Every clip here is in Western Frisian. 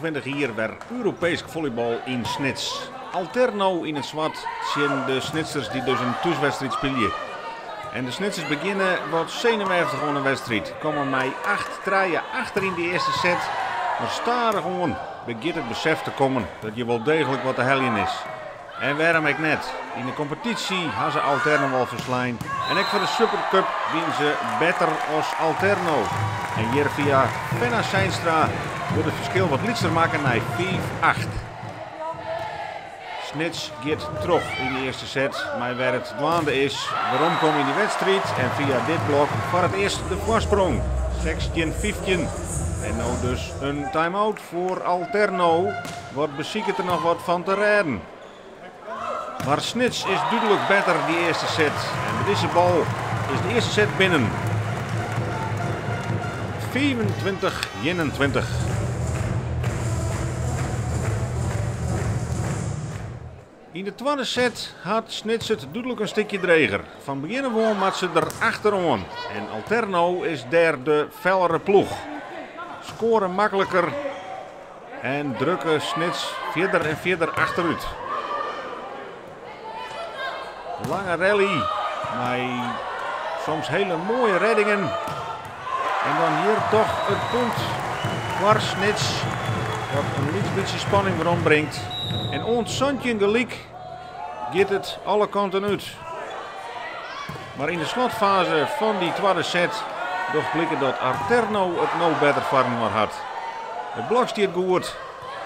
25 jier wer Europeesk follybal yn Snits. Alterno yn it swart tsjin de Snitsers dy't dus in thúswedstriid spylje. En de Snitsers begjinne wat senuweftich oan de wedstriid. Komme mei 8-3 achter yn de earste set. Mar stadichoan begjint it besef te kommen dat hjir wol deeglik wat te heljen is. En wêrom ek net? Yn de kompetysje ha se Alterno al ferslein en ek foar de Supercup wiene se better as Alterno. En hjir fia Fenna Zeinstra wurdt it ferskil wat lytser makke nei 5-8. Snits giet troch yn de earste set, mei wêr it dwaande is weromkomme yn de wedstriid en fia dit blok foar it earst de foarsprong, 16-15. En no dus in time-out foar Alterno. Wat besiket der noch wat fan te rêden. Mar Snits is dúdlik better dy earste set. En mei dizze bal is de earste set binnen. 25-21. Yn de twadde set hat Snits it dúdlik in stikje dreger. Fan begjin af oan moat se der achteroan. En Alterno is dêr de fellere ploech. Skoare makliker en drukke Snits fierder en fierder achterút. Lange rally mei soms hiele moaie reddingen. En dan hjir toch it punt foar Snits dat in lyts bytsje spanning werombringt. En oant 17 gelyk giet it alle kanten út. Mar yn de slotfaze fan dy twadde set docht bliken dat Alterno it no better foarinoar hat. It blok stiet goed,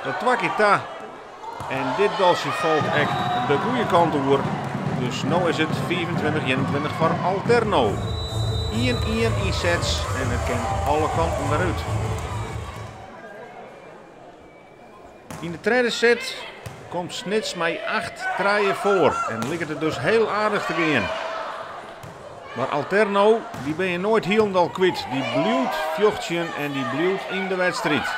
dat twa kear ta. En dit baltsje falt ek de goede kant oer. Dus no is it 25-21 foar Alterno. 1-1 yn sets en it kin alle kanten wer út. Yn de tredde set komt Snits mei 8-3 foar en liket it dus hiel aardich te gean. Mar Alterno, dy bin je noait hielendal kwyt. Dy bliuwt fjochtsjen en dy bliuwt yn de wedstriid.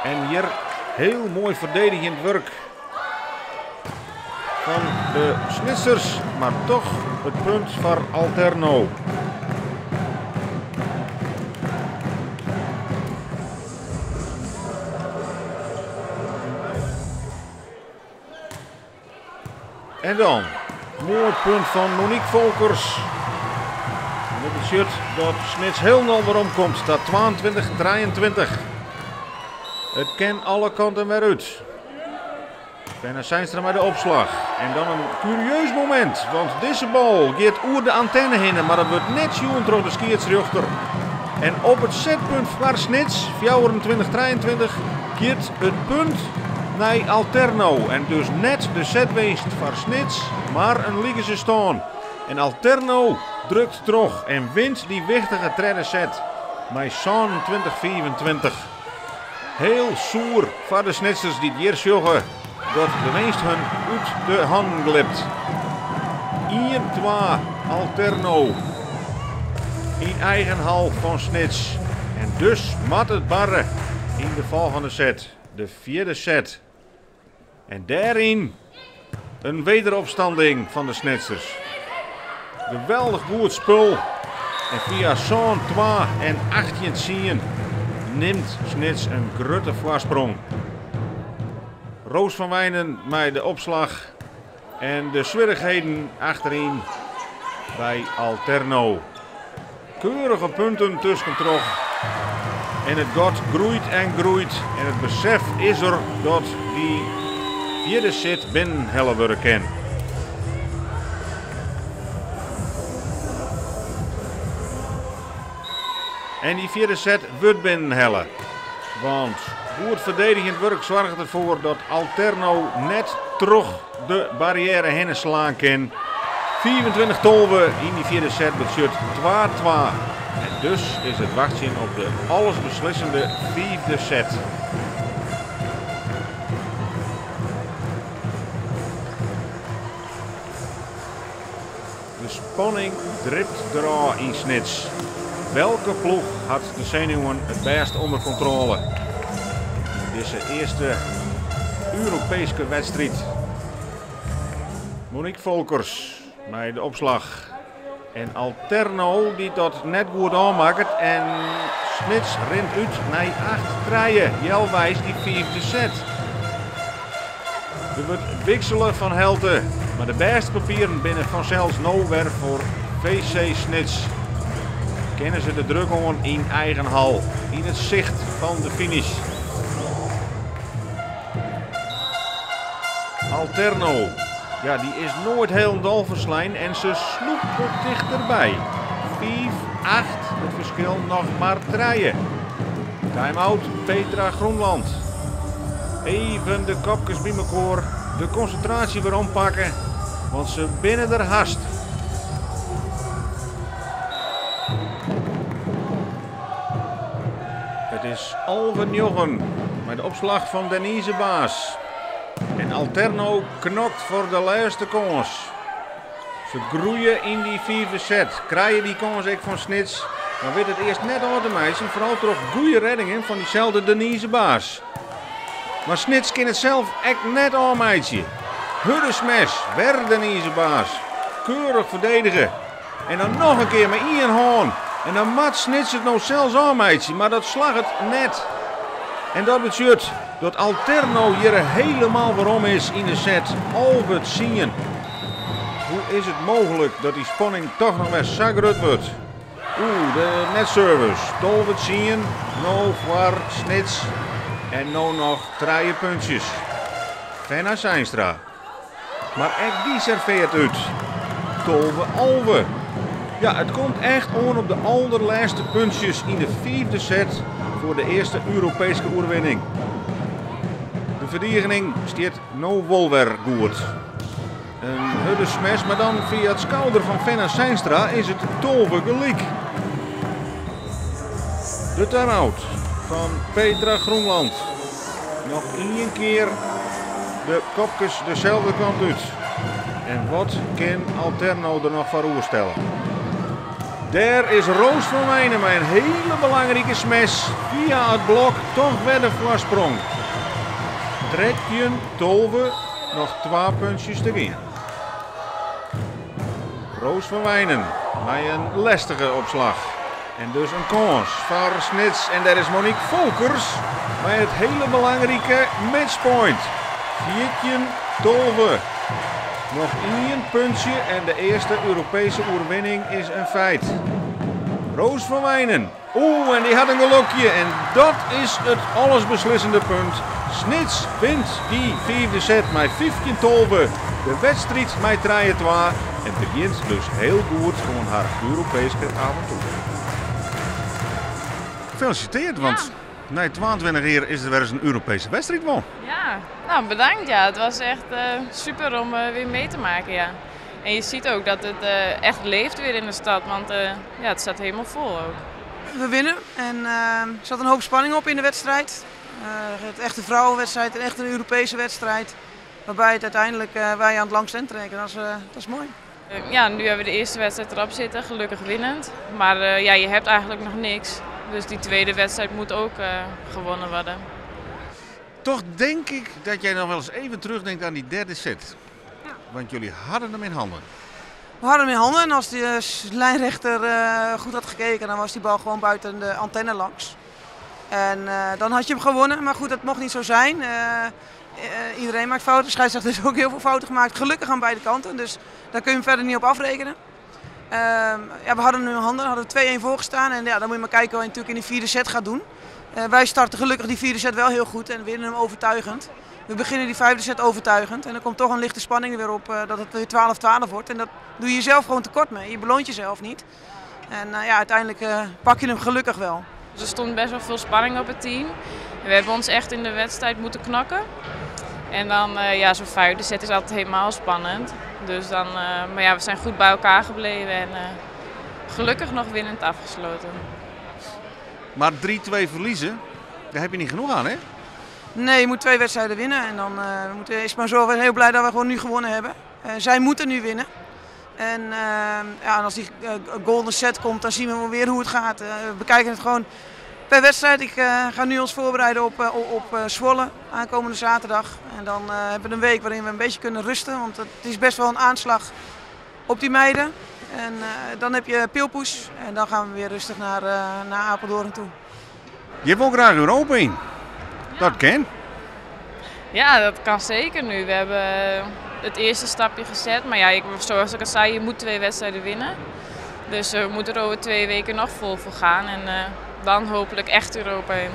En hjir hiel moai ferdedigjend wurk fan de Snitsers, mar toch it punt foar Alterno. En dan, moai punt fan Monique Volkers. En dat betsjut dat Snits hielendal werom komt ta 22-23. It kin alle kanten wer út. Fenna Zeinstra mei de opslach. En dan in kurieus momint, want dizze bal giet oer de antenne hinne, mar dat wurdt net sjoen troch de skiedsrjochter. En op it setpunt foar Snits, 24-23, giet it punt nei Alterno. En dus net de setwinst foar Snits, mar in likense stân. En Alterno drukt troch en wint dy wichtige tredde set mei 27-25. Hiel soer foar de Snitsers dy't hjir sjogge dat de winst hun út de hannen glipt. 1-2 Alterno yn eigen hal fan Snits. En dus moat it barre yn de folgjende set, de fjirde set. En dêryn in wederopstanding fan de Snitsers. Geweldich goed spul. En fia 7-2 en 18-10 nimt Snits in grutte foarsprong. Roos van Wijnen mei de opslach en de swierrichheden achteryn by Alterno. Keurige punten tuskentroch. En it gat groeit en groeit. En it besef is der dat dy fjirde sit binnenhelle wurde kin. En dy fjirde set wurdt binnenhelle. Want goed ferdedigjend wurk soarget derfoar dat Alterno net troch de barriêre hinne slaan kin. 25-12 yn dy fjirde set betsjut 2-2. En dus is it wachtsjen op de allesbeslissende fiifde set. De spanning dript derôf yn Snits. Welke ploech hat de senuwen it bêst ûnder kontrôle yn dizze earste Europeeske wedstriid? Monique Volkers mei de opslach. En Alterno dy't dat net goed ôfmakket en Snits rint út nei 8-3, healweis dy fiifde set. Der wurdt wiksele fan helte, mar de bêste papieren binne fansels no wer foar VC Snits. Kinne se de druk oan yn eigen hal, yn it sicht fan de finish. Alterno, ja dy is noait hielendal ferslein en se slûpe tichterby. 5, 8, it ferskil noch mar trije. Time-out Petra Groenland. Even de kopkes by mekoar, de konsintraasje werom pakke, want se binne der hast. It is 8:30 mei de opslach fan Denise Baas. En Alterno knokt foar de lêste kâns. Se groeie yn dy fiifde set, krije dy kâns ek fan Snits, mar wit it earst net ôf te meitsjen, foaral troch goede reddingen fan dyselde Denise Baas. Mar Snits kin it sels ek net ôfmeitsje. Hurde smash, wer Denise Baas. Keurich ferdedige. En dan noch in kear mei ien hân. En dan moat Snits it no sels ôfmeitsje, mar dat slagget net. En dat betsjut dat Alterno hjir hielendal werom is yn de set 11-10. Hoe is it mooglik dat dy spanning toch noch wer sa grut wurdt? Oeh, de netservice. 12-10, no foar Snits. En no noch trije puntsjes. Fenna Zeinstra. Mar ek dy serveart út. 12-11. Ja, it komt echt oan op de alderlêste puntsjes yn de fiifde set foar de earste Europeeske oerwinning. De ferdigening stiet no wol wer goed. In hurde smash, mar dan fia it skouder fan Fenna Zeinstra is it 12 gelyk. De time-out fan Petra Groenland. Noch ien kear de kopkes deselde kant út. En wat kin Alterno der noch foar oerstelle? Dêr is Roos van Wijnen mei in hiele belangrike smash fia it blok toch wer de foarsprong. 13-12, noch twa puntsjes te gean. Roos van Wijnen mei in lestige opslach. En dus in kâns foar Snits. En dêr is Monique Volkers mei it hiele belangrike matchpoint. 14-12. Noch ien puntsje en de earste Europeeske oerwinning is in feit. Roos van Wijnen. Oeh, en dy hat in gelokje. En dat is it allesbeslissende punt. Snits wint dy fiifde set mei 15-12. De wedstriid mei 3-2. En begjint dus hiel goed oan har Europeeske avontoer. Gefeliciteerd, want nei 22 jier is der wer ris in Europeeske wedstriid wûn. Ja, nou bedankt. Ja, het was echt super om weer mee te maken. Ja. En je ziet ook dat het echt leeft weer in de stad, want ja, het staat helemaal vol ook. We winnen en er zat een hoop spanning op in de wedstrijd. Het echte vrouwenwedstrijd, een echte Europese wedstrijd. Waarbij het uiteindelijk wij aan het langst eind trekken. Dat is mooi. Ja, nu hebben we de eerste wedstrijd erop zitten, gelukkig winnend. Maar ja, je hebt eigenlijk nog niks. Dus die tweede wedstrijd moet ook gewonnen worden. Toch denk ik dat jij nog wel eens even terugdenkt aan die derde set. Ja. Want jullie hadden hem in handen. We hadden hem in handen en als de lijnrechter goed had gekeken, dan was die bal gewoon buiten de antenne langs. En dan had je hem gewonnen, maar goed, dat mocht niet zo zijn. Iedereen maakt fouten, de scheidsrechter heeft ook heel veel fouten gemaakt. Gelukkig aan beide kanten, dus daar kun je hem verder niet op afrekenen. Ja, we hadden hem in handen, hadden 2-1 voorgestaan en ja, dan moet je maar kijken wat je natuurlijk in die vierde set gaat doen. Wij starten gelukkig die vierde set wel heel goed en winnen hem overtuigend. We beginnen die vijfde set overtuigend en dan komt toch een lichte spanning er weer op dat het weer 12-12 wordt. En dat doe je jezelf gewoon tekort mee, je beloont jezelf niet. En ja, uiteindelijk pak je hem gelukkig wel. Er stond best wel veel spanning op het team. We hebben ons echt in de wedstrijd moeten knokken. En dan, ja, zo'n vijfde set is altijd helemaal spannend. Dus dan, maar ja, we zijn goed bij elkaar gebleven en gelukkig nog winnend afgesloten. Maar 3-2 verliezen, daar heb je niet genoeg aan, hè? Nee, je moet 2 wedstrijden winnen. En dan we moeten eerst maar zorgen, we zijn heel blij dat we gewoon nu gewonnen hebben. Zij moeten nu winnen. En ja, en als die golden set komt, dan zien we weer hoe het gaat. We bekijken het gewoon per wedstrijd. Ik ga nu ons voorbereiden op Zwolle aankomende zaterdag. En dan hebben we een week waarin we een beetje kunnen rusten. Want het is best wel een aanslag op die meiden. En dan heb je Peelpoes en dan gaan we weer rustig naar Apeldoorn toe. Je wil graach Europa yn. Dat kin. Ja, dat kan zeker nu. We hebben het eerste stapje gezet. Maar ja, zoals ik al zei, je moet 2 wedstrijden winnen. Dus we moeten er over 2 weken nog vol voor gaan. En dan hopelijk echt Europa in.